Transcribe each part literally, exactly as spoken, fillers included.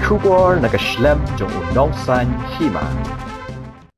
Khubor na ka shlem jong u nongsan hima.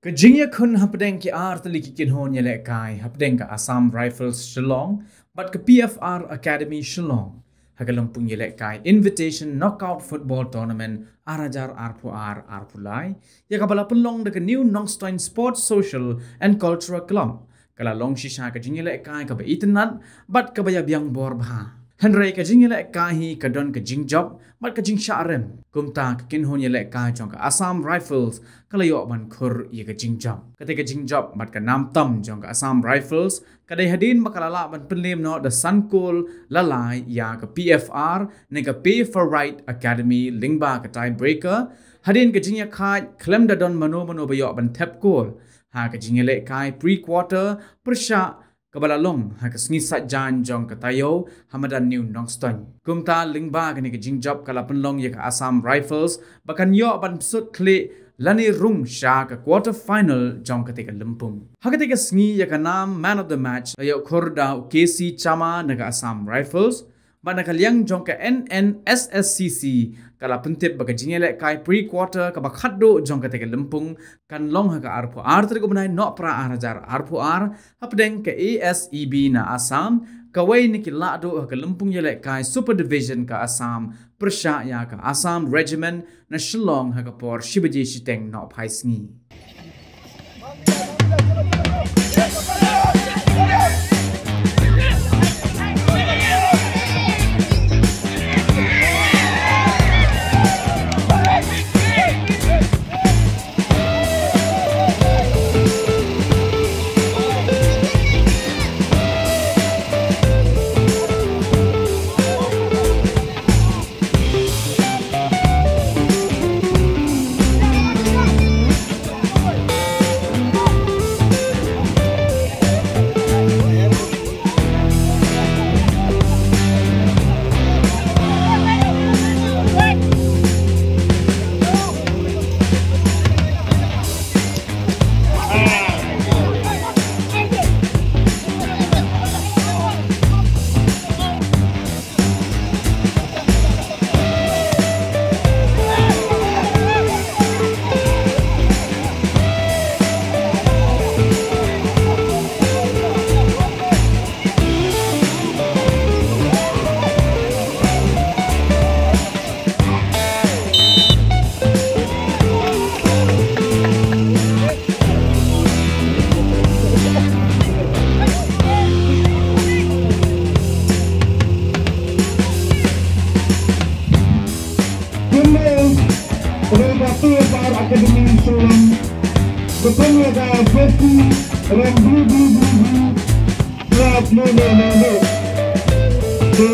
Ka jingïakhun hapdeng ki artylli ki kynhun ïalehkai hapdeng ka Assam Rifles Shillong bad ka P F R Academy Shillong ha ka lympung ïalehkai Invitation Knockout Football Tournament ar hajar arphew ar arphew lai, ïa kaba la pynlong da ka New Nongstoin Sports Social and Cultural Club, ka la long shisha ka jingïalehkai kaba itynnad bad kaba ïabiang bor bha. Hynrei ka jingïalehkai hi ka don ka jingjop bad ka jingshah rem. Kumta ka kynhun ïalehkai jong ka Assam Rifles ka la ïoh ban khur ïa ka jingjop. Kata ka jingjop bad ka nam tam jong ka Assam Rifles ka dei hadien ba ka la lah ban pynliem noh da san kol la lai ïa ka P F R ne ka Pay for Right Academy lyngba ka tiebreaker. Hadien ka jingïakhaid khlem da don mano mano ba ïoh ban thep kol ha ka jingïalehkai pre-quarter pyrshah kaba la long ha ka sngi Saitjaiñ jong ka taïew ha madan New Nongstoin. Kumta lyngba kane ka jingjop ka la pynlong ïa ka Assam Rifles ba kan ïoh ban sut khlieh lane rung sha ka quarter final jong kata ka lympung. Ha kata ka sngi ïa ka nam man of the match la ïoh khur da u K C Chama na ka Assam Rifles. Bad na ka liang jong ka N N S S C C ka la pyntip ba ka jingïalehkai pre-quarter kaba khatduh jong kata ka lympung kan long ha ka arphew ar tarik u bnai Nohprah ar hajar arphew ar hapdeng ka A S E B na Assam, kawei na ki lahduh ha ka lympung ïalehkai Super Division ka Assam, pyrshah ïa ka Assam Regiment na Shillong ha ka por shi baje shiteng nohphai sngi. Kynmaw, ïa ka P F R Academy Shillong, ka pynïaid ka Betty Rambri Bri Bri Bri, Club Lele Lele. Te